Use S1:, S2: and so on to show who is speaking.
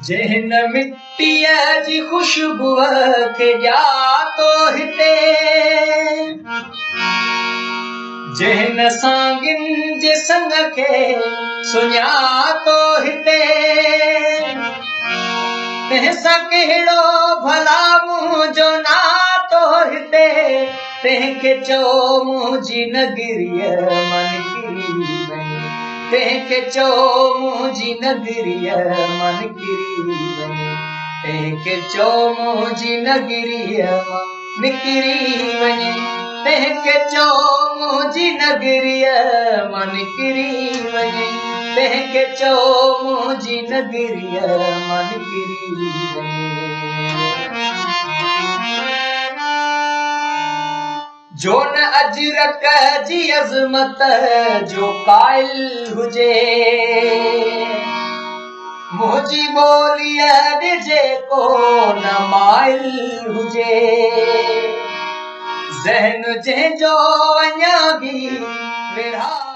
S1: جنهن نه مٽيءَ جي خوشبوءَ کي ڄاتو هتي، جنهن نه سانگين جي سنگ کي سڃاتو هتي، تنهن سان ڪهڙو ڀلا منهنجو ناتو هتي، تنهن کي چئو منهنجي نگريءَ مان نڪري وڃي، تنهن کي چئو منهنجي نگريءَ مان نڪري وڃي، تنهن کي چئو منهنجي نگريءَ مان نڪري وڃي، تنهن کي چئو منهنجي نگريءَ مان نڪري وڃي، تنهن کي چئو منهنجي نگريءَ مان نڪري وڃي. جو نه اجرڪ جي عظمت جو قائل هجي، منهنجي ٻوليءَ ڏي جيڪو نه مائل هجي، ذهن جنهن جو اڃا به ورها